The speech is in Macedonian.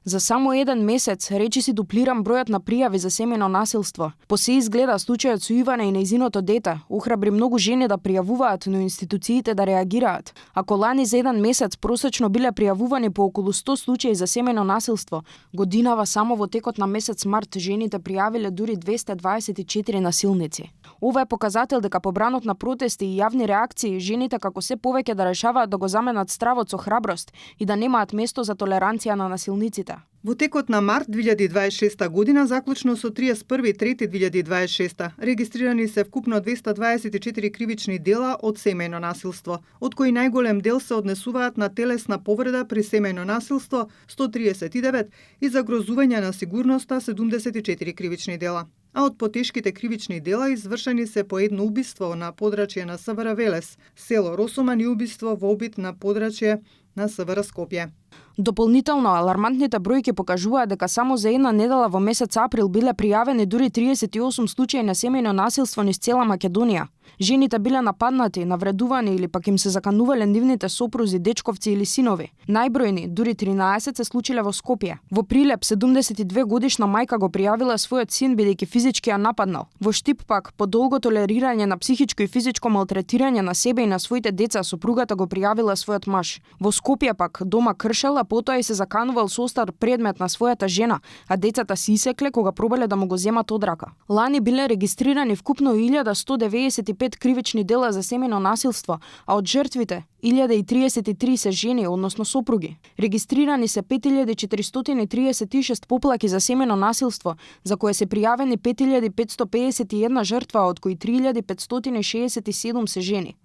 За само еден месец речиси дуплиран бројот на пријави за семејно насилство. По се изгледа случајот со Ивана и нејзиното дете охрабри многу жени да пријавуваат, но институциите да реагираат. Ако лани за еден месец просечно биле пријавувани по околу 100 случаи за семејно насилство, годинава само во текот на месец март жените пријавиле дури 224 насилници. Ова е показател дека побранот на протести и јавни реакции, жените како се повеќе да решаваат да го заменат стравот со храброст и да немаат место за толеранција на насилниците. Во текот на март 2026 година, заклучно со 31.3.2026, регистрирани се вкупно 224 кривични дела од семејно насилство, од кои најголем дел се однесуваат на телесна повреда при семејно насилство 139 и загрозување на сигурноста 74 кривични дела. А од потешките кривични дела извршени се по едно убиство на подрачје на СВР Велес, село Росоман и убиство во обид на подрачје на СВР Скопје. Дополнително, алармантните бројки покажуваат дека само за една недела во месец април биле пријавени дури 38 случаи на семејно насилство низ цела Македонија. Жените биле нападнати, навредувани или пак им се заканувале нивните сопрузи, дечковци или синови. Најбројни, дури 13 се случиле во Скопје. Во Прилеп, 72 годишна мајка го пријавила својот син бидејќи физички ја нападнал. Во Штип пак, по долго толерирање на психичко и физичко малтретирање на себе и на своите деца, сопругата го пријавила својот маж. Во Скопје пак, дома кршел, а потоа и се заканувал со остар предмет на својата жена, а децата се исекле кога пробале да му го земат од рака. Лани биле регистрирани вкупно 1195 кривични дела за семејно насилство, а од жртвите 1033 се жени, односно сопруги. Регистрирани се 5436 поплаки за семејно насилство, за кое се пријавени 5551 жртва, од кои 3567 се жени.